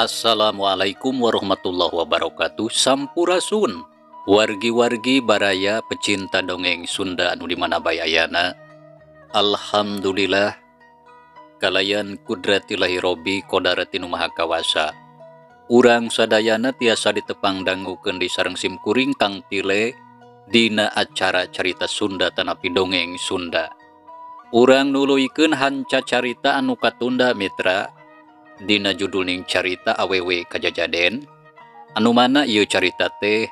Assalamualaikum warahmatullahi wabarakatuh. Sampurasun wargi-wargi baraya pecinta dongeng Sunda anu di mana bae ayana. Alhamdulillah kalayan kudratillahi robbi kodarati nu maha kawasa. Urang sadayana tiasa ditepang dangukeun di sareng simkuring Kang Tile dina acara carita Sunda tanapi dongeng Sunda. Urang nuluykeun hanca carita anu katunda mitra dina judulning carita awewe kajajaden anu mana ieu carita teh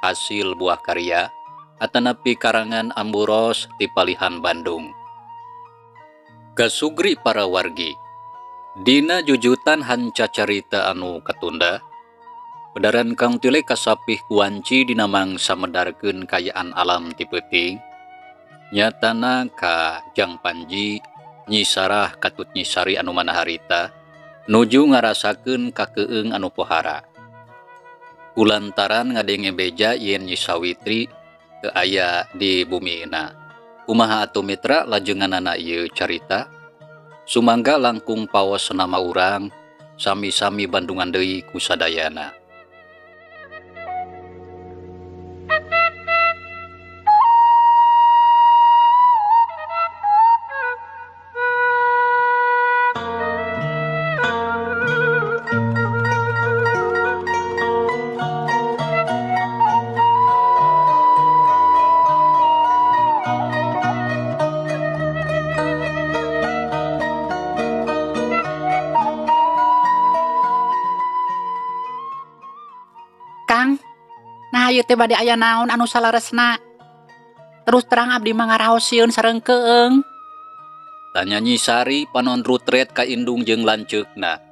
hasil buah karya atanapi karangan Amburos ti Palihan Bandung. Kasugri para wargi dina jujutan hanca carita anu katunda pedaran Kang Tile kasapih kuanci dina mangsa medarkeun kayaan alam ti peuting nyatana ka Jang Panji Nyi Sarah katut Nyi Sari anu mana harita nuju ngarasakeun kakeung anu pohara. Kulantaran ngadenge beja yen Nyi Sawitri teu aya di bumina. Kumaha atuh mitra lajenganana ieu carita? Sumangga langkung paos nama urang sami-sami bandungan deui ku sadayana. Kang, nah ieu teh bade aya naon anu salaresna? Terus terang abdi mah ngaraos sieun sareng keung. Tanya Nyi Sari panon rutret ka indung jeung lanceukna.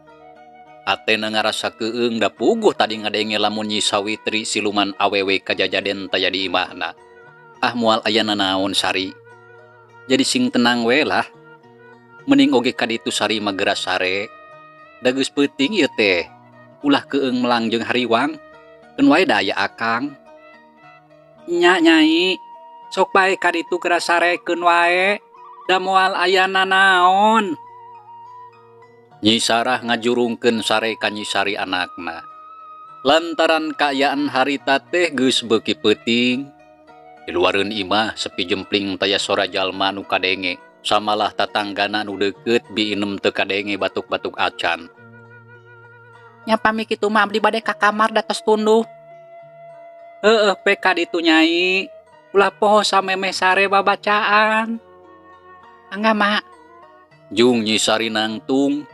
Atena ngarasa keung da puguh tadi ngadenge lamun Nyi Sawitri siluman awewe kajajaden taya di imahna. Ah moal aya nanaon Sari. Jadi sing tenang we lah. Mending oge ka ditu Sari mah geura sare. Da geus peuting ieu teh. Ulah keung melang jeung hariwang. Keun wae da aya akang. Nya Nyai, sok bae ka ditu geura sarekeun wae, da moal aya nanaon. Nyi Sarah ngajurungkeun sare ka Nyi Sari anakna. Lantaran kaayaan harita teh geus beuki peuting. Di luareun imah sepi jempling taya sora jalma nu kadenge, samalah tatanggana nu deukeut biinem teu kadenge batuk-batuk acan. Nya pami kitu mah abdi bade ka kamar da tos tunduh. Heueuh pe ka ditu Nyai, ulah poho samemeh sare babacaan. Angga mak. Jung Nyi Sari nangtung,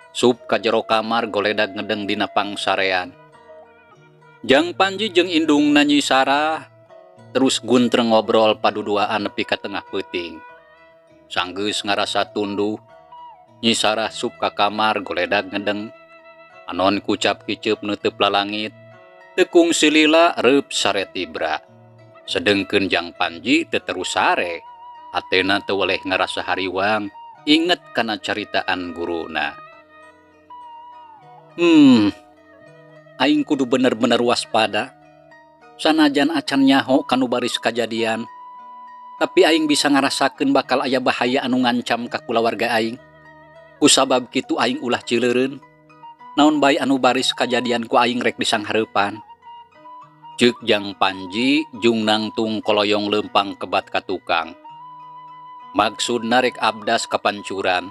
sup ka jero kamar goledag ngedeng dina pangsarean. Jang Panji jeung indungna Nyi Sarah terus guntreng ngobrol paduduaan nepi ka tengah peuting. Sanggeus ngarasa tunduh, Nyi Sarah sup ka kamar goledag ngedeng. Anon kucap kiceup neuteub lalangit, tekung silila reup sare tibra. Sedengkeun Jang Panji teu terus sare, atena teu weleh ngarasa hariwang, inget kana caritaan guruna. Aing kudu bener-bener waspada. Sanajan acan nyaho kanu baris kajadian, tapi aing bisa ngarasakeun bakal aya bahaya anu ngancam ka kulawarga aing. Kusabab kitu aing ulah cileureun. Naon bae anu baris kajadian ku aing rek disanghareupan. Ceuk Jang Panji jung nangtung koloyong leumpang kebat ka tukang. Maksudna rek abdas kapancuran.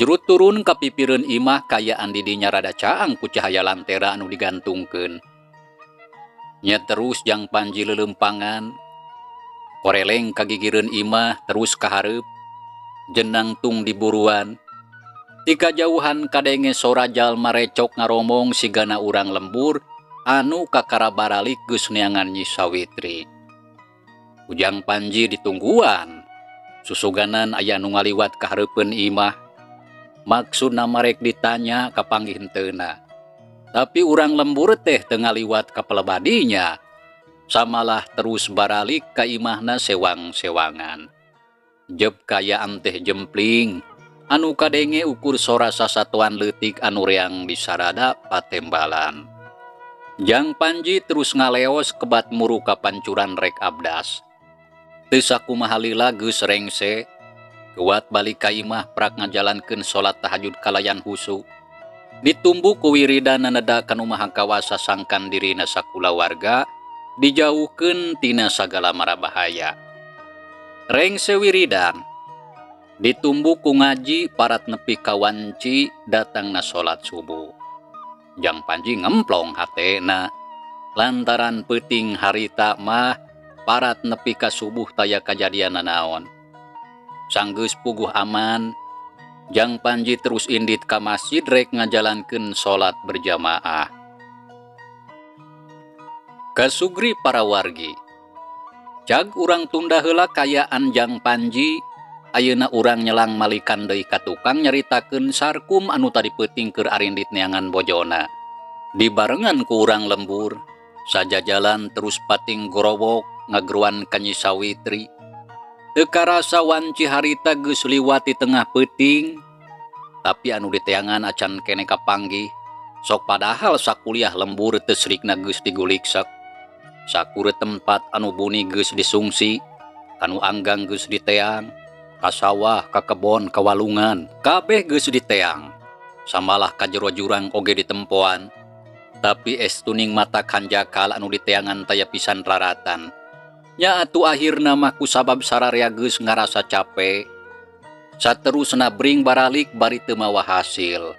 Jurut turun ka pipireun imah kayaan di dinya rada caang ku cahaya lantera anu digantungkeun. Nya terus Jang Panji leuleumpangan. Koreleng ka gigireun imah terus ka hareup. Jenang tung diburuan. Ti kajauhan kadenge sora jalma recok ngaromong sigana urang lembur anu kakara baralik geus neangan Nyi Sawitri. Ujang Panji ditungguan. Susuganan aya nu ngaliwat ka hareupeun imah. Maksudna marek ditanya kapanggih henteuna. Tapi urang lembur teh teu ngaliwat ka pelebadinya. Samalah terus baralik ka imahna sewang-sewangan. Jeb kayaan teh jempling. Anu kadenge ukur sora sasatuan leutik anu reang disarada patembalan. Jang Panji terus ngaleos kebat muru kapancuran rek abdas. Teu sakumaha lila geus rengse, kuat balik ka imah prak ngajalankeun salat tahajud kalayan husu. Ditumbu ku wiridan neda ka Nu Maha Kawasa sangkan dirina sakulawarga dijauhkeun tina sagala mara bahaya. Rengse wiridan ditumbu ku ngaji parat nepi ka wanci datangna salat subuh. Jang Panji ngemplong hatena lantaran peuting harita mah parat nepi ka subuh taya kajadian nanaon. Sanggeus puguh aman, Jang Panji terus indit ka masjid rek ngajalankeun salat berjamaah. Kasugri para wargi. Cag urang tunda heula kayaan Jang Panji, ayeuna urang nyelang malikan deui ka tukang nyaritakeun Sarkum anu tadi peuting keur arindit neangan bojona. Dibarengan ku urang lembur, sajajalan terus pating gorowok ngageruan ka Nyi Sawitri. Teu karasa wanci harita geus liwat di tengah peuting, tapi anu diteangan acan keneh kapanggih. Sok padahal sakuliah lembur teu srikna geus diguliksek. Sakur tempat anu buni geus disungsi, kanu anggang geus diteang, ka sawah, ka kebon, ka walungan, kabeh geus diteang. Samalah ka jero jurang oge ditempoan. Tapi estuning mata hanjakal anu diteangan taya pisan raratan. Nya atuh akhirna mah kusabab sararea geus ngarasa cape. Saterusna bring baralik bari teu mawa hasil.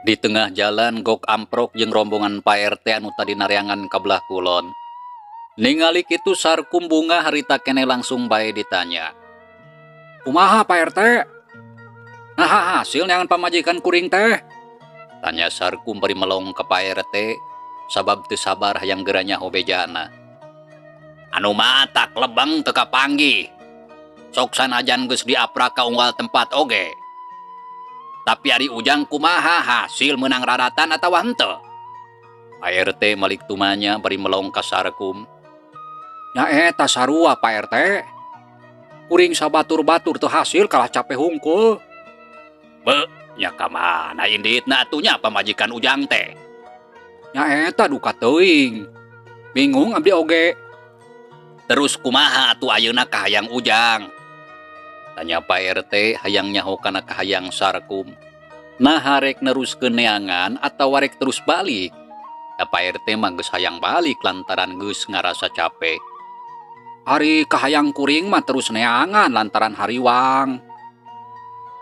Di tengah jalan gok amprok jeung rombongan Pak RT anu tadi nareangan ka belah kulon. Ningali kitu Sarkum bunga harita keneh langsung bae ditanya. Kumaha Pak RT? Nah hasil neangan pamajikan kuring teh? Tanya Sarkum bari melong ke Pak RT sabab teu sabar hayang geura nyaho bejana. Anu matak lebeng teu kapanggih. Sok sanajan geus diaprak ka unggal tempat oge. Tapi ari Ujang kumaha hasil menang raratan atawa henteu? Pak RT malik tumanya bari melong ka Sarkum. Nya eta sarua Pak RT. Kuring sabatur-batur teu hasil kalah capek hungkul. Be, nya ka mana inditna atuh nya pamajikan Ujang teh? Nya eta duka teuing. Bingung abdi oge. Terus kumaha atuh ayeuna kahayang Ujang? Tanya Pak RT hayang nyaho kana kahayang Sarkum. Nah harek neruskeun neangan atawa rek terus balik? Da Pak RT mah geus hayang balik lantaran geus ngarasa capek. Ari kahayang kuring mah terus neangan lantaran hariwang.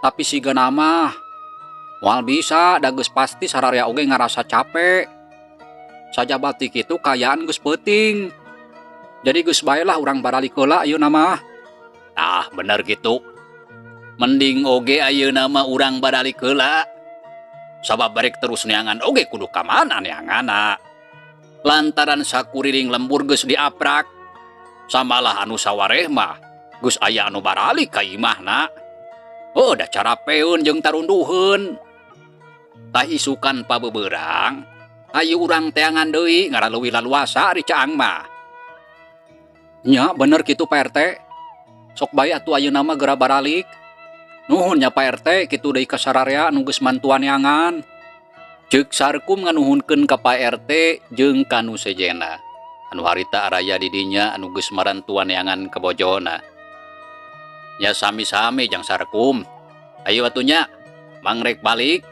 Tapi sigana mah moal bisa da geus pasti sararea oge ngarasa capek. Sajaba ti kitu kaayaan geus peuting. Jadi geus bae lah urang baralik heula ayeuna mah. Ah bener gitu. Mending oge ayeuna mah urang baralik heula. Sabab barek terus neangan oge kudu ka mana neanganna. Lantaran sakuriling lembur geus diaprak. Samalah anu sawareh mah geus aya anu baralik ka imahna. Oh da carapeun jeung tarunduheun. Tah isukan pabeberang, ayu urang teangan deui ngaraleuwih laluasa ari caang mah. Nya bener kitu Pak RT. Sok bae atuh ayeuna mah geura baralik. Nuhun nya Pak RT kitu deui ka sararea anu geus mantuan neangan. Ceuk Sarkum nganuhunkeun ka Pak RT jeung ka nu sejena. Anu harita araya di dinya anu geus marantuan neangan ka bojona. Nya sami-sami jang Sarkum. Ayo atuh nya, mangrek balik.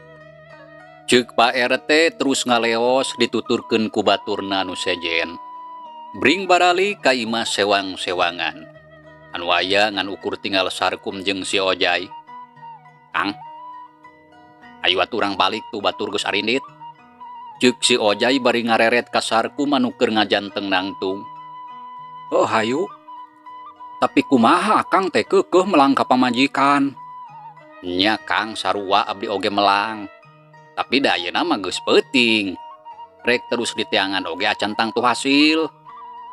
Ceuk Pak RT terus ngaleos dituturkeun ku baturna anu sejen. Bring baralik ka imah sewang-sewangan. Anu aya ngan ukur tinggal Sarkum jeung si Ojai. Kang, ayo atuh urang balik tuh batur geus arindit. Ceuk si Ojai bari ngareret ka Sarkum anu keur ngajanteng nangtung. Oh hayu. Tapi kumaha Akang teh keukeuh melang ka pamajikan. Nya Kang sarua abdi oge melang. Tapi da ayeuna mah geus peuting. Rek terus diteangan oge acan tangtu hasil.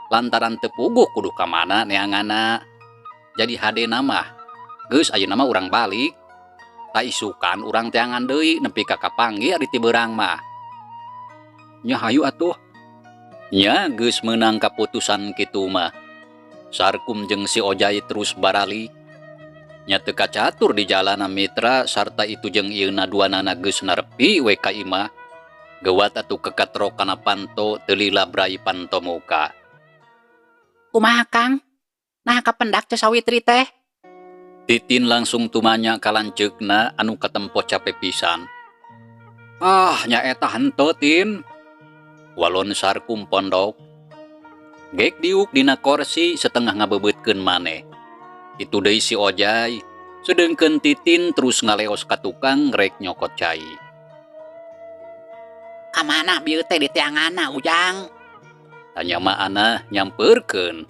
Lantaran teu puguh kudu ka mana neanganna. Jadi hadena mah geus ayeuna mah urang balik. Ta isukan urang teangan deui nepi ka kapanggih ari ti beurang mah. Nya hayu atuh. Nya geus meunang kaputusan kitu mah. Sarkum jeung si Ojai terus baralik. Nya teu kacatur di jalana mitra sarta itu jeung ieuna duanana geus narepi we ka imah. Geuwat atuh kekatrok kana panto teu lila brai panto muka. Kumaha Kang? Nah kapendak Ceu Sawitri teh? Titin langsung tumanya ka lanceukna anu katempo cape pisan. Ah, nya eta henteu, Tin. Walon Sarkum pondok. Gek diuk dina korsi setengah ngabebeutkeun maneh. Itu deui si Ojai, sedengkeun Titin terus ngaleos ka tukang rek nyokot cai. Kamana bieu teh diteanganna, Ujang? Tanya Ma Ana nyamperkeun.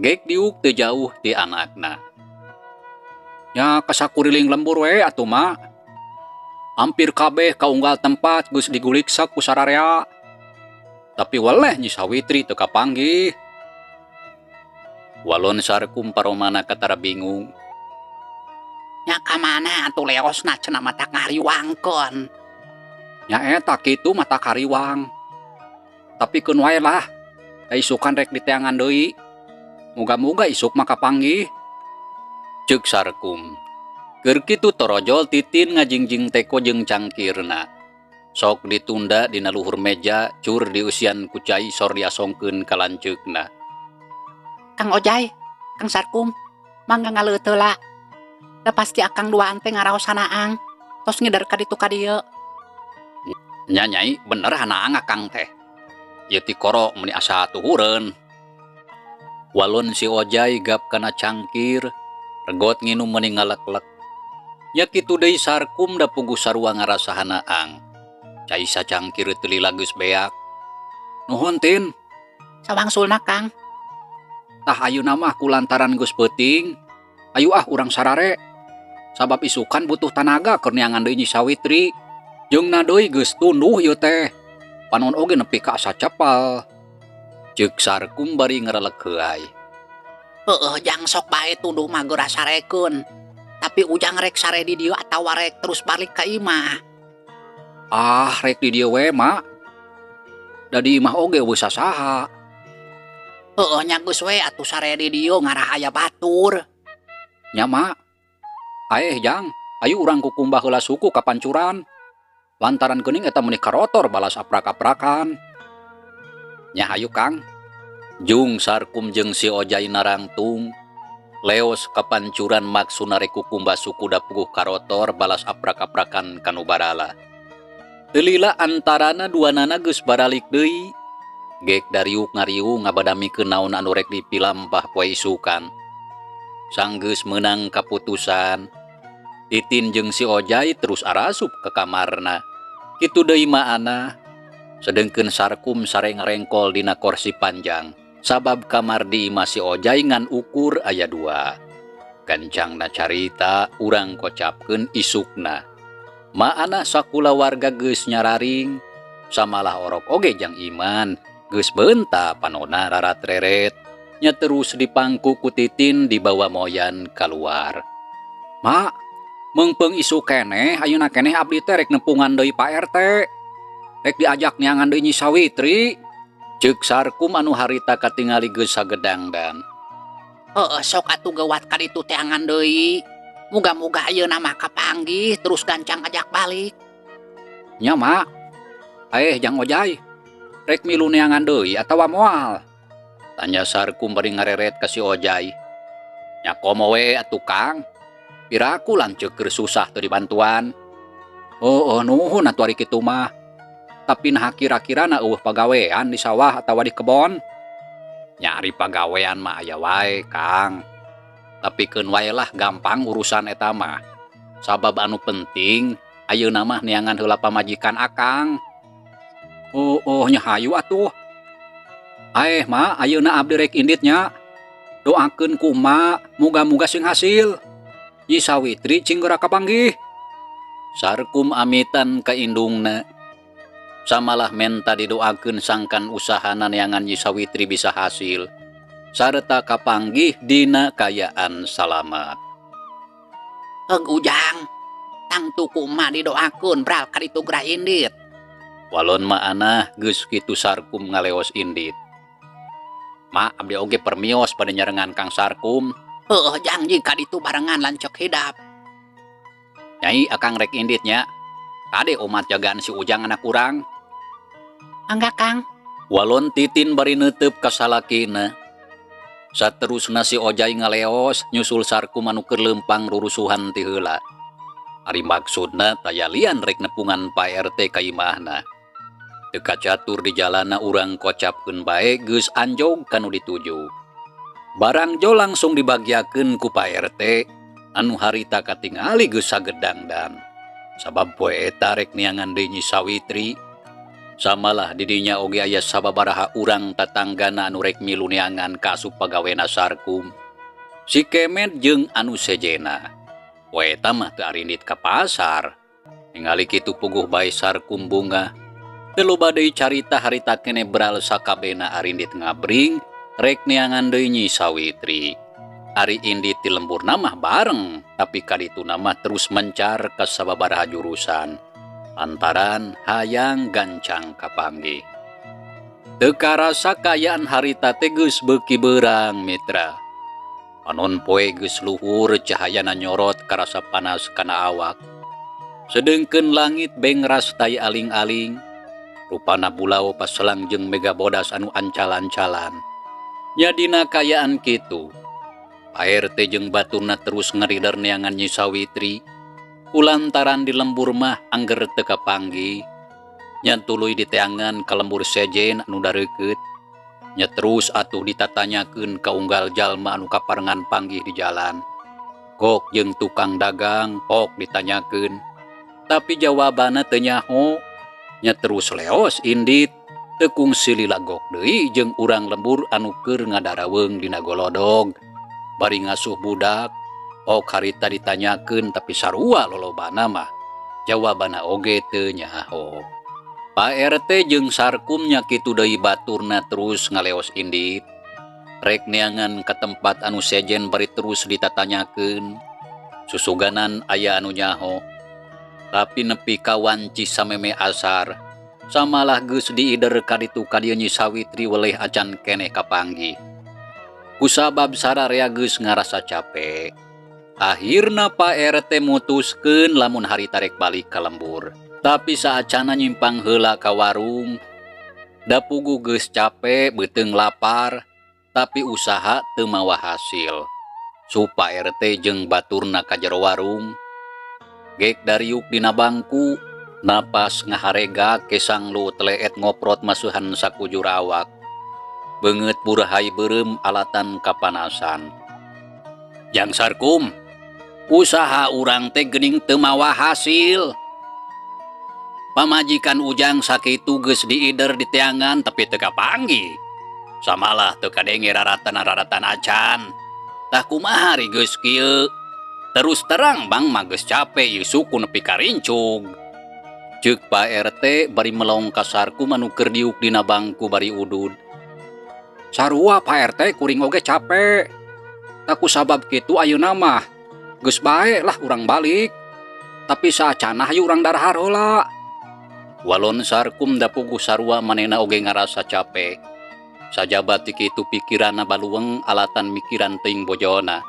Gek diuk teu jauh ti anakna. Nya ka sakuriling lembur we atuh, Ma. Hampir kabeh kaunggal tempat geus diguliksa ku sararea. Tapi weleh Nyi Sawitri teu kapanggih. Walon Sarkum paromana katara bingung. Nya kamana atuh leosna cenah matak ngariwangkeun. Nya eta kitu matak hariwang. Tapi keun wae lah. Da isukan rek diteangan deui. Muga-muga isuk mah kapanggih. Ceuk Sarkum. Keur kitu torojol Titin ngajingjing teko jeung cangkirna. Sok ditunda dina luhur meja cur dieusian ku cai sor diasongkeun ka lanceukna. Kang Ojai, Kang Sarkum, mangga ngaleueut heula. Da pasti akang duaan teh ngaraos hanaang. Tos ngider ka ditu ka dieu. Nya Nyai, bener hanaang akang teh. Ieu tikoro meuni asa tuhureun. Walon si Ojai gap kana cangkir, regot nginum meuni ngalek-lek. Nya kitu deui Sarkum da puguh sarua ngarasa hanaang. Cai sacangkir teu lila geus beak. Nuhun, Tin. Sawangsulna, Kang. Tah ayeuna mah kulantaran geus peuting, ayu ah urang sarare. Sabab isukan butuh tanaga keur neangan deui Nyi Sawitri. Jeung na deui geus tunduh ieu teh. Panon oge nepi ka asa cepal. Ceuk Sarkum bari ngarelek heuay. Heueuh, Jang, sok bae tunduh mah geura sarekeun. Tapi Ujang rek sare di dieu atawa rek terus balik ka imah? Ah, rek di dieu we, Mak. Da di imah oge euweuh sasaha. Heueuh, nya geus we atuh sare di dieu ngarah aya batur. Nya, Mak. Aeh, Jang, ayu urang kukumbah heula suku ka pancuran. Lantaran geuning eta meuni karotor balas aprak-aprakan. Nya hayu, Kang. Jung Sarkum jeung si Ojai narangtung. Leos ka pancuran maksudna rek kukumbah suku da puguh karotor balas aprak-aprakan kanu barala. Teu lila antarana duanana geus baralik deui. Gek dariuk ngariung ngabadamikeun naon anu rek dipilampah poe isukan. Sanggeus meunang kaputusan, Titin jeung si Ojai terus arasup ke kamarna. Kitu deui Ma Ana. Sedengkeun Sarkum sare ngarengkol dina korsi panjang. Sabab kamar di imah si Ojai ngan ukur aya dua. Gancangna carita urang kocapkeun isukna. Ma Ana sakulawarga geus nyararing, samalah orok oge jang iman, geus beunta panona rarat-reret. Nya terus dipangku ku Titin dibawa moyan keluar. Mak, meungpeung isuk keneh, ayeuna keneh abdi teh rek nepungan deui Pak RT. Rek diajak neangan deui Nyi Sawitri. Ceuk Sarkum anu harita katingali geus sagedangdan. Heueuh, sok atuh geuwat ka ditu teangan deui. Muga-muga ayeuna mah kapanggih terus gancang ajak balik. Nya, Mak. Aeh, Jang Ojai. Rek milu neangan deui atawa moal? Tanya Sarkum bari ngareret ka si Ojai. Nya komo we atuh, Kang. Piraku lanceuk keur susah teu dibantuan. Oh, nuhun atuh ari kitu mah. Tapi naha kira-kirana euweuh pagawean di sawah atawa di kebon? Nyari pagawean mah aya wae, Kang. Tapi keun wae lah, gampang urusan eta mah. Sabab anu penting ayeuna mah neangan heula pamajikan akang. Oh, nya hayu atuh. Aeh, Ma, ayeuna abdi rek indit nya. Doakeun ku Emak, muga-muga sing hasil. Nyi Sawitri cing geura kapanggih. Sarkum amitan ka indungna. Samalah menta didoakeun sangkan usahana neangan Nyi Sawitri bisa hasil sarta kapanggih dina kayaan salamat. Heug, Ujang, tangtu ku emak didoakeun bral ka ditu geura indit. Walon Ma Ana geus kitu Sarkum ngaleos indit. Mak, abdi oge permios pada nyarengan Kang Sarkum. Heueuh, Jang, jig ka ditu barengan lanceuk hidap. Nyai, akang rek indit nya. Kade omat jagaan si Ujang anak urang. Mangga, Kang. Walon Titin bari neuteup ka salakina. Saterusna si Ojai ngaleos nyusul Sarkum anu keur leumpang rurusuhan ti heula. Ari maksudna taya lian rek nepungan Pak RT ka imahna. Teu kacatur di jalana urang kocapkeun bae geus anjog ka nu dituju. Barangjo langsung dibagiakeun ku Pak RT anu harita katingali geus sagedangdan. Sabab poe eta rek neangan deui Nyi Sawitri. Samalah didinya oge aya sababaraha urang tatanggana anu rek milu neangan ka asup pagawena Sarkum. Si Kemet jeung anu sejena. Poe eta mah teu arindit ka pasar. Ningali kitu puguh bae Sarkum bungah. Teu loba deui carita harita keneh beral sakabehna arindit ngabring rek neangan deui Nyi Sawitri. Ari indit ti lemburna mah bareng, tapi kadituna mah terus mencar ka sababaraha jurusan. Lantaran hayang gancang kapanggih. Teu karasa kaayaan harita teh geus beuki beurang, mitra. Panon poe geus luhur, cahayana nyorot karasa panas kana awak. Sedengkeun langit bengras tai aling-aling. Rupana bulau paselang jeung mega bodas anu ancal-ancalan. Nya dina kaayaan kitu, Pak RT jeung baturna terus ngarider neangan Nyi Sawitri. Kulantaran di lembur mah angger teu kapanggih. Nya tuluy diteangan ka lembur sejen anu dareukeut. Nya terus atuh ditatanyakeun ka unggal jalma anu kaparengan panggih di jalan. Kok jeung tukang dagang pok ditanyakeun. Tapi jawabanna teu nyaho. Nya terus leos indit. Teu kungsi lila gok deui jeung urang lembur anu keur ngadaraweng dina golodog. Bari ngasuh budak, ok harita ditanyakeun tapi sarua lolobana mah. Jawabanna oge teu nyaho. Pak RT jeung Sarkum nya kitu deui baturna terus ngaleos indit. Rek neangan ka tempat anu sejen bari terus ditatanyakeun. Susuganan aya anu nyaho. Tapi nepi ka wanci sameme asar, samalah geus diider ka ditu ka dieu Nyi Sawitri weleh acan keneh kapanggih. Kusabab sararea geus ngarasa capek. Akhirna Pak RT mutuskeun lamun harita rek balik ka lembur. Tapi saacana nyimpang heula ka warung. Da puguh geus capek beuteung lapar, tapi usaha teu mawa hasil. Sup Pak RT jeung baturna ka jero warung. Gek dariuk dina bangku, napas ngaharega kesang lu teleet ngoprot masuhan sakujur awak. Beungeut burahay beureum alatan kapanasan. Jang Sarkum, usaha urang teh geuning teu mawa hasil. Pamajikan Ujang sakitu geus diider di teangan tapi teu kapanggih. Samalah teu kadenge raratan-raratan acan. Tah kumaha ari geus kieu? Terus terang bang mah geus capek ieu suku nepi ka rincug. Ceuk Pak RT bari melong ka Sarkum anu keur diuk dina bangku bari udud. Sarua Pak RT, kuring oge capek. Tah ku sabab kitu ayeuna mah geus bae lah urang balik. Tapi saacana hayu urang darahar heula. Walon Sarkum da puguh sarua manehna oge ngarasa capek. Sajaba ti kitu pikiranna baluweng alatan mikiran teuing bojona.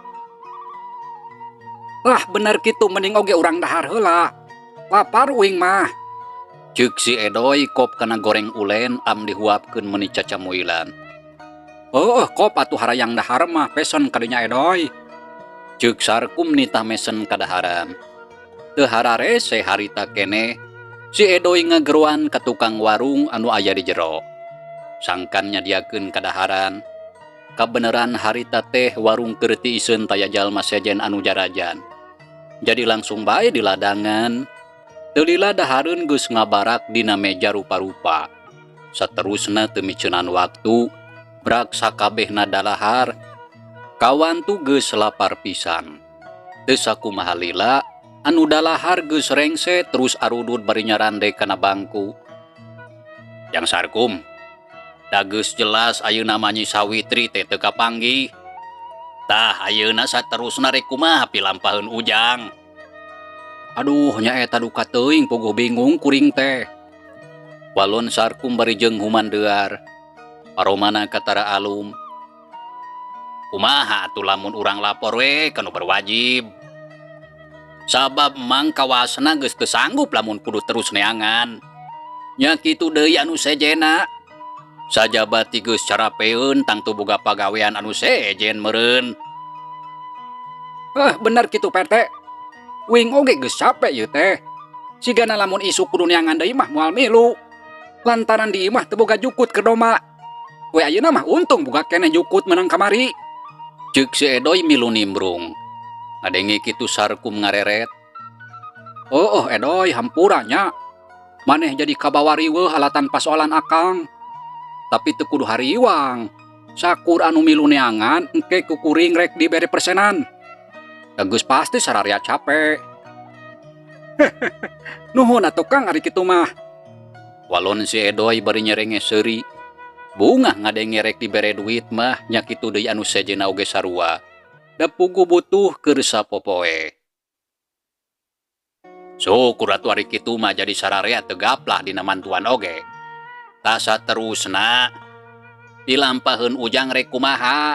Lah bener kitu mending oge urang dahar heula. Lapar uing mah. Ceuk si Edoy kop kana goreng ulen am dihuapkeun meuni cacamuilan. Heueuh kop atuh harayang dahar mah pesen kadinya, Edoy. Ceuk Sarkum nitah mesen kadaharan. Teu hararese harita keneh si Edoy ngageroan ka tukang warung anu aya di jero. Sangkan nyadiakeun kadaharan. Kabeneran harita teh warung keur tiiseun taya jalma sejen anu jarajan. Jadi langsung bae di ladangan. Teu lila dahareun geus ngabarak dina meja rupa-rupa. Saterusna teu miceunan waktu, brak sakabehna dalahar. Kawantu geus lapar pisan. Teu sakumaha lila, anu dalahar geus rengse terus arudud bari nyarande kana bangku. Jang Sarkum, da geus jelas ayeuna mah Nyi Sawitri teh teu kapanggih. Tah ayeuna saterusna rek kumaha pilampaheun Ujang? Aduh, nya eta duka teuing puguh bingung kuring teh. Walon Sarkum bari jeung humandear. Paromana katara alum. Kumaha atuh lamun urang lapor we ka nu berwajib? Sabab mang kawasna geus teu sanggup lamun kudu terus neangan. Nya kitu deui anu sejena. Sajaba ti geus carapeun tangtu boga pagawean anu sejen meureun. Eh, bener kitu, Pak RT. Uing oge geus capek ieu teh. Sigana lamun isuk kudu neangan deui mah moal milu. Lantaran di imah teu boga jukut keur domba. We ayeuna mah untung boga keneh jukut menang kamari. Ceuk si Edoy milu nimbrung. Ngadenge kitu Sarkum ngareret. Oh, Edoy hampura nya. Maneh jadi kabawa riweuh alatan pasoalan akang. Tapi teu kudu hariwang. Sakur anu milu neangan engke ku kuring rek dibere persenan. Geus pasti sararea capek. Nuhun atuh Kang ari kitu mah. Walon si Edoy bari nyerenge seuri. Bungah ngadenge rek dibere duit mah nya kitu deui anu sejenna oge sarua. Da puguh butuh keur sapopoe. Syukur atuh ari kitu mah jadi sararea teu gaplah dina mantuan oge. Tasa terusna dilampaheun Ujang rek kumaha?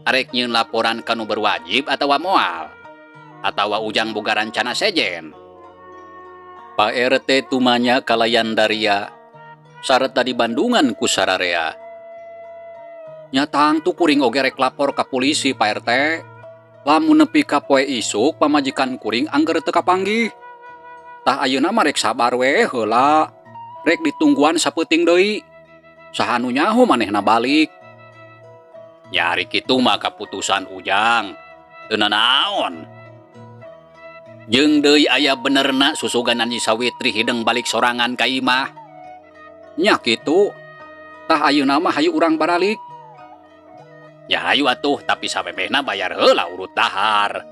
Arek nyieun laporan ka nu berwajib atawa moal? Atawa Ujang boga rancana sejen? Pak RT tumanya kalayan daria sarta di Bandungan ku sararea. Nya tangtu kuring oge rek lapor ka polisi Pak RT. Lamun nepi ka poe isuk pamajikan kuring angger teu kapanggih. Tah ayeuna mah rek sabar we heula. Rek ditungguan sapeuting deui. Saha nu nyaho manehna balik. Nya ari kitu mah kaputusan Ujang. Teu nanaon. Jeung deui aya benerna susugan Nyi Sawitri hideng balik sorangan ka imah. Nya kitu. Tah ayeuna mah hayu urang baralik. Ya hayu atuh, tapi samemehna bayar heula urut dahar.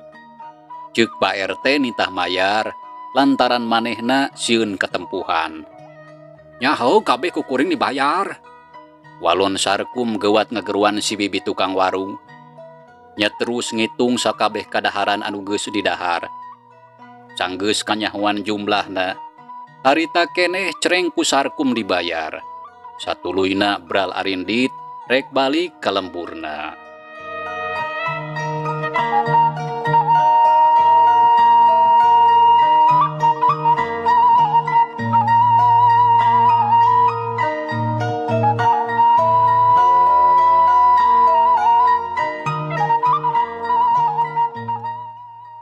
Ceuk Pak RT nitah mayar lantaran manehna sieun katempuhan. Nya heuh kabeh ku kuring dibayar. Walon Sarkum geuwat ngageruan si bibi tukang warung. Nya terus ngitung sakabeh kadaharan anu geus didahar. Sanggeus kanyahoan jumlahna. Harita keneh cereng ku Sarkum dibayar. Satuluyna bral arindit rek balik ka lemburna.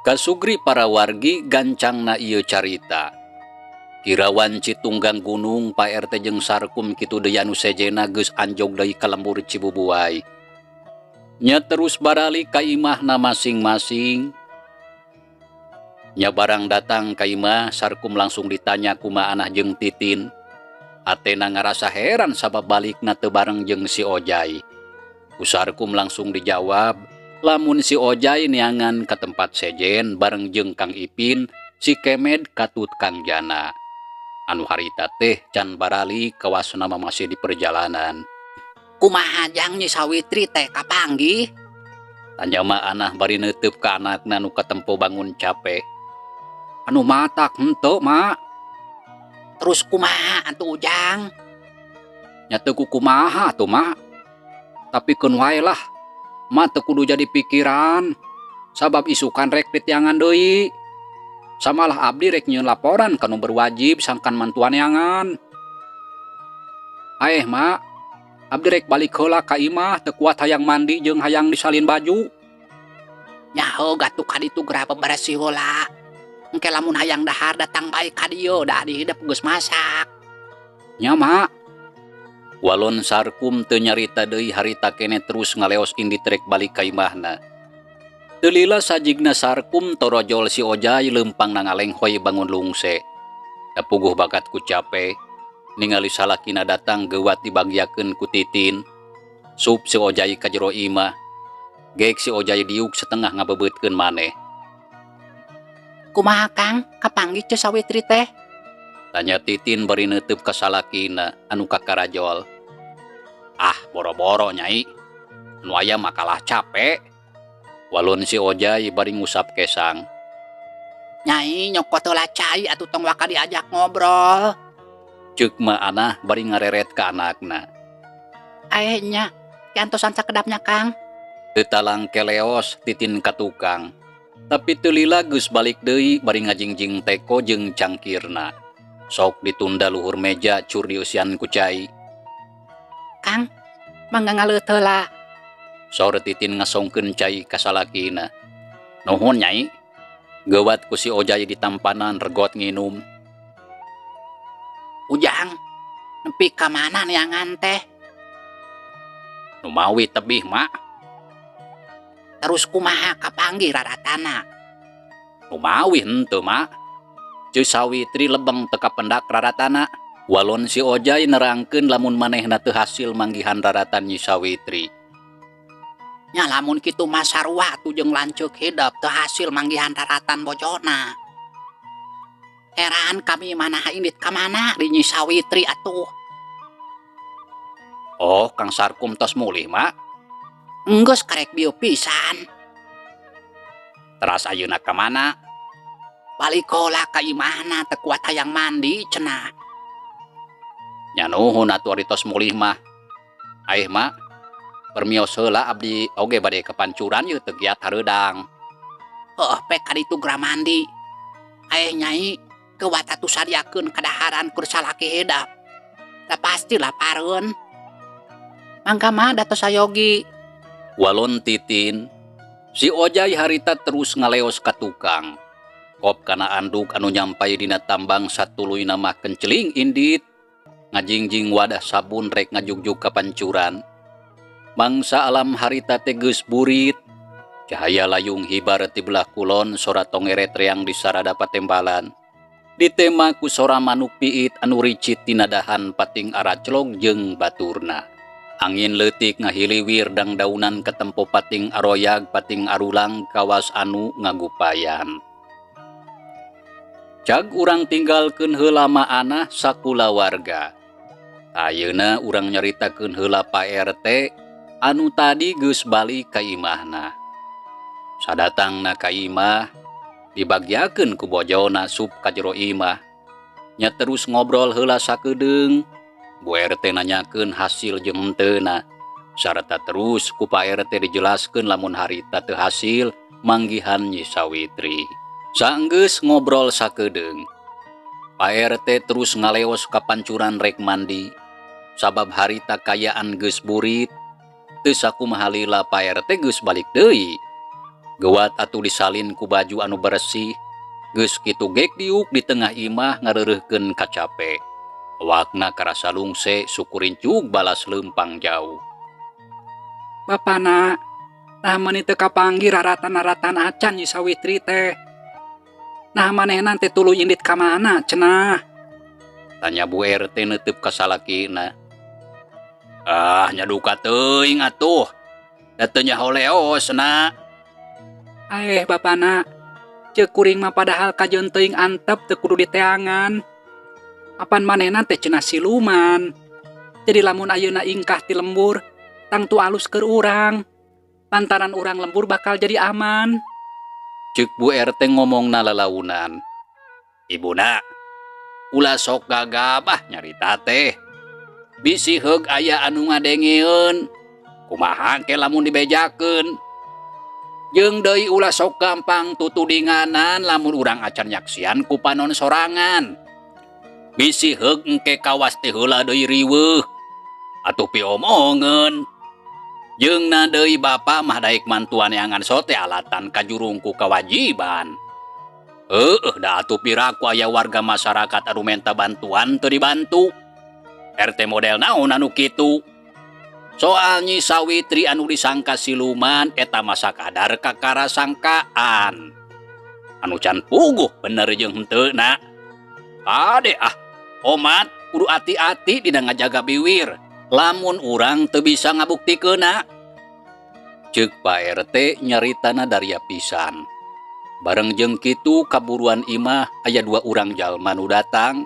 Kasugri para wargi gancangna ieu carita. Kirawan Citunggang Gunung Pak RT jeung Sarkum kitu deui anu sejena geus anjog deui ka lembur Cibubuai. Nya terus baralik ka imahna masing-masing. Nya barang datang ka imah Sarkum langsung ditanya kumaha Anah jeung Titin. Atena ngarasa heran sabab balikna teu bareng jeung si Ojai. Ku Sarkum langsung dijawab lamun si Ojai neangan ka tempat sejen bareng jeung Kang Ipin, si Kemed katut Kang Jana. Anu harita teh can baralik kawasna mah masih di perjalanan. Kumaha jang Nyi Sawitri teh kapanggih? Tanya mah Anah bari neuteub ka anakna nu katempo bangun capek. Anu matak henteu, Mak. Terus kumaha atuh Ujang? Nya teu kumaha atuh, Mak. Tapi keun wae lah. Mak teu kudu jadi pikiran. Sabab isukan rek ditiangan deui. Samalah abdi rek nyieun laporan ka nu berwajib sangkan mantuan neangan. Aeh, Mak. Abdi rek balik heula ka imah teu kuat hayang mandi jeung hayang disalin baju. Nyaho gatuh ka ditu geura beberesih heula. Engke lamun hayang dahar datang bae ka dieu da dihidep geus masak. Nya, Mak. Walon Sarkum teu nyarita deui harita keneh terus ngaleos indit rek balik ka imahna. Teu lila sajigna Sarkum torojol si Ojai leumpangna ngalenghoy bangun lungse. Da puguh bakat ku cape, ningali salakina datang geuwat dibagyakeun ku Titin. Sup si Ojai ka jero imah. Gek si Ojai diuk setengah ngabebeutkeun maneh. Kumaha Kang, kapanggih Ceu Sawitri teh? Tanya Titin bari neuteub ka salakina anu kakarajol. Ah, boro-boro nyai. Nu aya mah kalah capek. Walon si Ojai bari ngusap kesang. Nyai nyokot heula cai atuh tong waka diajak ngobrol. Ceuk mah Anah bari ngareret ka anakna. Ae nya, kiantosan sakedapnya Kang. Teu talang keleos Titin ka tukang. Tapi teu lila geus balik deui bari ngajingjing teko jeung cangkirna. Sok ditunda luhur meja cur dieusian ku cai. Kang, mangga ngaleut heula. Saur Titin ngasongkeun cai ka salakina. Nuhun nyai. Geuwat ku si Ojai ditampanan regot nginum. Ujang, nepi ka mana neangan teh? Numawi tebih, Mak. Terus kumaha kapanggih raratana? Numawi henteu, Mak. Ceu Sawitri lebeng teu kapendak raratana. Walon si Ojai nerangkeun lamun manehna teu hasil manggihan raratan Nyi Sawitri. Nya lamun kitu mah sarua atuh jeung lanceuk hidep teu hasil manggihan raratan bojona. Heran kami mah indit ka mana di Nyi Sawitri atuh. Oh, Kang Sarkum tos mulih, Mak. Enggeus karek bieu pisan. Teras ayeuna ka mana? Balik heula ka imahna teu kuat hayang mandi cenah. Nya nuhun atuh ari tos mulih mah. Aih, Mak. Permios heula abdi oge bade ka pancuran yeuh teu giat hareudang. Heuh pek ka ditu geura mandi. Aeh Nyai, geuwat atuh sadiakeun kadaharan keur salaki hidep. Da pasti lapareun. Mangga mah da tos sayogi. Walon Titin, si Ojai harita terus ngaleos ka tukang. Kop kana anduk anu nyampai dina tambang satuluyna mah kenceling indit. Ngajingjing wadah sabun rek ngajugjug ka pancuran. Mangsa alam harita teh geus burit. Cahaya layung hibar ti belah kulon sora tongeret reang di sarada patembalan. Ditema ku sora manuk piit anu ricit tina dahan pating araclog jeung baturna. Angin leutik ngahiliwir dangdaunan katempo pating aroyag pating arulang kawas anu ngagupayan. Cag urang tinggalkeun heula maanah sakulawarga. Ayeuna urang nyaritakeun heula Pak RT anu tadi geus balik ka imahna. Sadatangna ka imah dibagyakeun ku bojona sup ka jero imah. Nya terus ngobrol heula sakedeung. Bu RT nanyakeun hasil jeung henteuna. Sarta terus ku Pak RT dijelaskeun lamun harita teu hasil manggihan Nyi Sawitri. Saenggeus ngobrol sakedeung, Pak RT terus ngaleos ka pancuran rek mandi. Sabab harita kayaan geus burit, teu sakumaha lila Pak RT geus balik deui. Geuwat atuh disalin ku baju anu beresih, geus kitu gek diuk di tengah imah ngareureuhkeun kacape. Awakna karasa lungse sukurincug balas leumpang jauh. Bapana, nah meuni teu kapanggih raratan-raratan acan Nyi Sawitri teh. Nah manehna teh tuluy indit ka mana cenah? Tanya Bu RT neuteub ka salakina. Ah, nya duka teuing atuh. Da teu nyaho leosna. Aeh bapana, ceuk kuring mah padahal kajeun teuing antep teu kudu diteangan. Apan manehna teh cenah siluman. Jadi lamun ayeuna ingkah ti lembur, tangtu alus keur urang. Lantaran urang lembur bakal jadi aman. Ceuk Bu RT ngomongna lalaunan. Ibuna, ulah sok gagabah nyarita teh. Bisi heug aya anu ngadengeun. Kumaha ke lamun dibejakeun. Jeung deui ulah sok gampang tutudinganan lamun urang acan nyaksian ku panon sorangan. Bisi heug engke kawas teh heula deui riweuh. Atuh piomongeun. Jeung na deui bapa mah daek mantuan neangan sote alatan kajurung ku kewajiban. Heueuh da atuh piraku aya warga masyarakat anu menta bantuan teu dibantu. RT model naon anu kitu? Soal Nyi Sawitri anu disangka siluman eta mah sakadar kakara sangkaan. Anu can puguh bener jeung henteuna. Kade ah, omat kudu ati-ati dina ngajaga biwir. Lamun urang teu bisa ngabuktikeunna. Ceuk Pak RT nyaritana daria pisan. Bareng jeung kitu kaburuan imah aya dua urang jalma nu datang.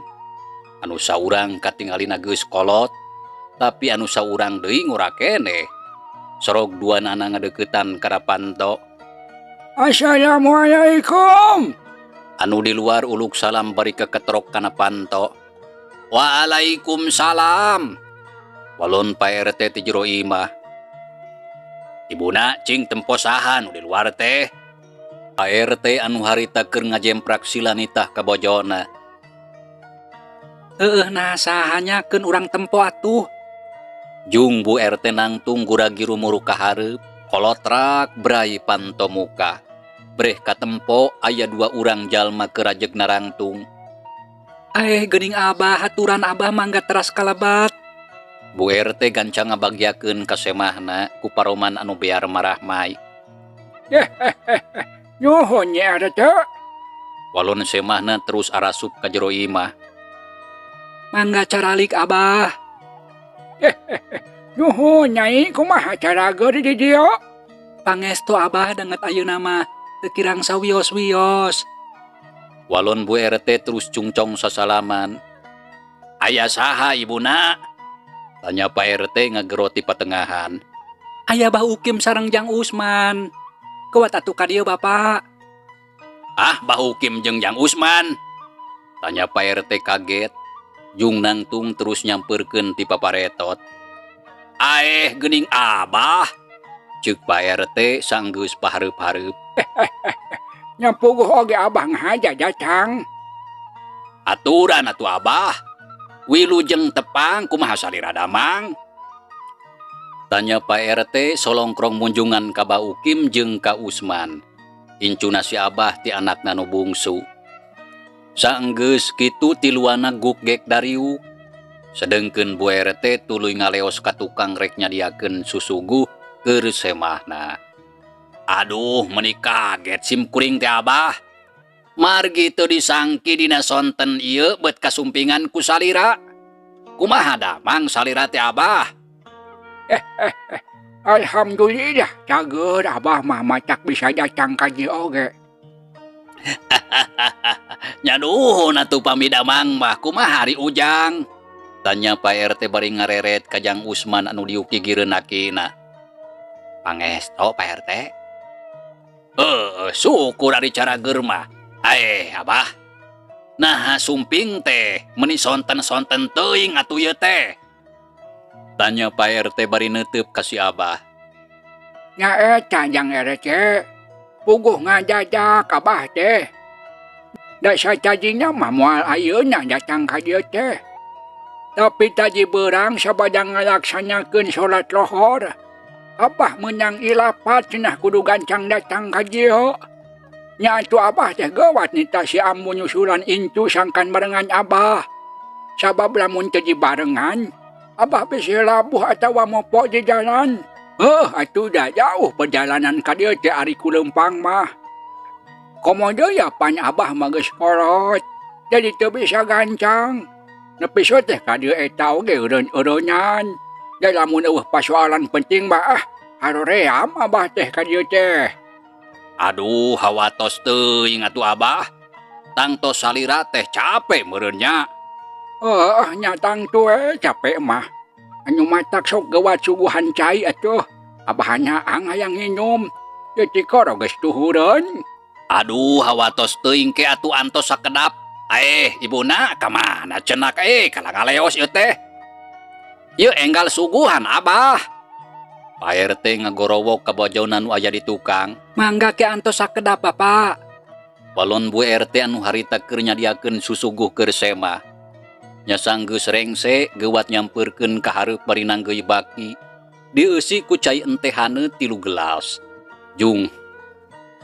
Anu saurang katingalina geus kolot, tapi anu saurang deui ngora keneh. Sorog duanana ngadeuketan kana panto. Assalamualaikum. Anu di luar uluk salam bari keketrok kana panto. Waalaikumsalam. Walon Pak RT ti jero imah. Ibuna cing tempo saha nu di luar teh. Pak RT anu harita keur ngajemprak sila nitah ka bojona. Heueuh nah saha nyakeun urang tempo atuh. Jung Bu RT nangtung gura-giru muru ka hareup, kolotrak brai panto muka. Breh katempo aya dua urang jalma keur rajeg narangtung. Eh, geuning Abah, haturan Abah, mangga teras kalebat. Bu RT gancang ngabagyakeun ka semahna ku paroman anu bear marahmai. Nuhun, Nyi RT. Walon semahna terus arasup ka jero imah. Mangga caralik, Abah. Nuhun, Nyai, kumaha carageur di dieu? Pangestu, Abah, danget ayeuna mah teu kirang sawios-wios. Walon Bu RT terus cungcong sasalaman. "Aya saha ibuna?" Tanya Pak RT ngagero ti patengahan. Aya Bah Ukim sareng Jang Usman. Kuat atuh ka dieu, Bapak. "Ah, Bah Ukim jeung Jang Usman?" Tanya Pak RT kaget. Jung nangtung terus nyamperkeun ti paparetot. "Aeh, geuning Abah," ceuk Pak RT sanggeus pahareup-hareup. Nya puguh oge Abah ngahaja datang. "Aturan atuh, Abah. Wilujeng tepang, kumaha salira damang?" Tanya Pak RT solongkrong munjungan ka Bah Ukim jeung ka Usman. Incuna si Abah ti anakna nu bungsu. Saenggeus kitu tiluana guk gek dariuk. Sedengkeun Bu RT tuluy ngaleos ka tukang rek nyadiakeun susuguh keur semahna. "Aduh, meuni kaget sim kuring teh, Abah. Margi teu disangki dina sonten ieu bet kasumpingan ku salira. Kumaha damang salira teh, Abah?" Alhamdulillah, cager Abah mah, matak bisa datang ka dieu oge. "Nya nuhun atuh pami damang mah, kumaha ari Ujang?" Tanya Pak RT bari ngareret ka Jang Usman anu diuk gigireun akina. "Pangesto, Pak RT." "Eh, syukur ari carageur mah. Eh, Abah. Nah, sumping teh meuni sonten-sonten teuing atuh ieu teh?" Tanya Pak RT bari neuteup ka si Abah. Nya eta, Jang RT. Puguh ngajajak Abah teh. Da satadina mah moal ayeuna datang ka dieu teh. Tapi tadi beurang sabada ngalaksanakeun salat lohor. Abah meunang ilapat cenah kudu gancang datang ka dieu. Nya atuh Abah teh geuwat nita si Ambu nyusulan incu sangkan barengan Abah. Sabab lamun teu dibarengan, Abah bisi labuh atawa mopo di jalan. Heuh atuh, da jauh perjalanan ka dieu teh ari ku leumpang mah. Komo deui pan Abah mah geus kolot, jadi teu bisa gancang. Nepi teh ka dieu eta oge eureun-eureunan. Da lamun euweuh pasoalan penting mah, ah, haroream Abah teh ka dieu teh. "Aduh, hawatos teuing atuh, Abah. Tangtos salira teh capek meureun nya." Oh, nya tangtu we capek mah. Anu matak sok geuwat suguhan cai atuh. Abah nyaang hayang nginum. Ieu tikoro geus tuhureun. "Aduh, hawatos teuing, ke atuh antos sakedap. Eh, ibuna ka mana cenak eh kalah ngaleos ieu teh? Ieu enggal suguhan, Abah." Pak RT ngagorowok ka bojona nu aya di tukang. Mangga, ke antos sakedap, Bapak. Walon Bu RT anu harita keur nyadiakeun susuguh keur semah. Nya sanggeus rengse geuwat nyampeurkeun ka hareup bari nanggeuy baki. Dieusi ku cai enteh haneut 3 gelas. Jung.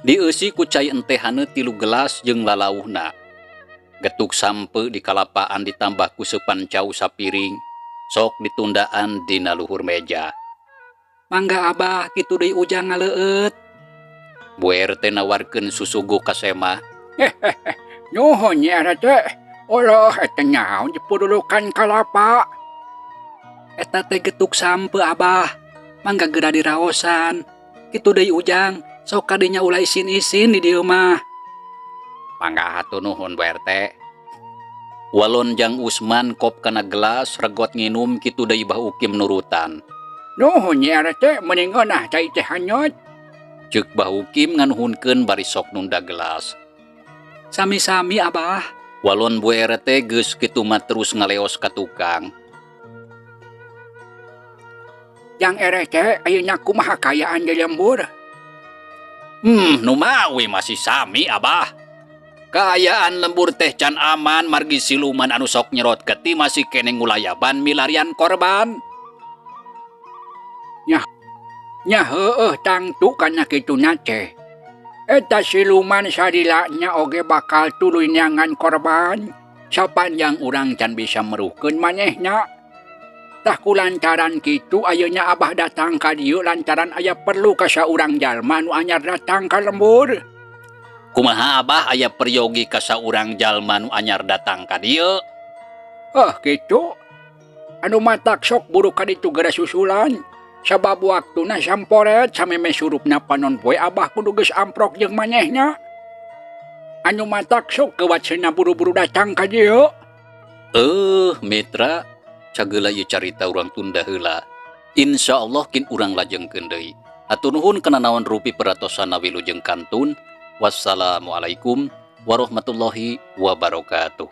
Dieusi ku cai enteh haneut 3 gelas jeung lalauhna. Getuk sampeu di kalapaan ditambah ku seupan cau sapiring. Sok ditundaan dina luhur meja. Mangga, Abah, kitu deui Ujang ngaleueut. Bu RT nawarkeun susuguh ka semah. Nuhun, Nyi RT. Allah, eta naon dipurulukan kalapa? Eta teh getuk sampeu, Abah. Mangga geura diraosan. Kitu deui Ujang, sok kadinya ulah isin-isin di dieu mah. "Mangga hatur nuhun, Bu RT." Walon Jang Usman kop kana gelas regot nginum, kitu deui Bah Ukim nurutan. Nuhun, Nyi RT, mending ngeunah cai teh hanyut. Ceuk Bah Ukim nganuhunkeun bari sok nunda gelas. Sami-sami, Abah. Walon Bu RT geus kitu mah terus ngaleos ka tukang. Jang RT, ayeuna kumaha kaayaan di lembur? Nu mawi masih sami, Abah. Kaayaan lembur teh can aman margi siluman anu sok nyerot getih masih keneh ngulayaban milarian korban. Nya heueuh, tangtu kana kituna teh. Eta siluman salila nya oge bakal tuluy neangan korban sapanjang urang can bisa meruhkeun manehna. Tah ku lantaran kitu ayeuna Abah datang ka dieu lantaran aya perlu ka saurang jalma nu anyar datang ka lembur. Kumaha Abah aya peryogi ka saurang jalma nu anyar datang ka dieu? Heuh kitu. Anu matak sok buru ka ditu geura susulan. Sabab waktuna samporet samemeh surupna panon poe Abah kudu geus amprok jeung manehna. Anu matak sok geuwat cenah buru-buru datang ka dieu. Eh mitra, cageula ieu carita urang tunda heula. Insya Allah kin urang lajengkeun deui. Hatur nuhun kana naon rupi peratosanna wilujeng kantun. Wassalamualaikum warahmatullahi wabarakatuh.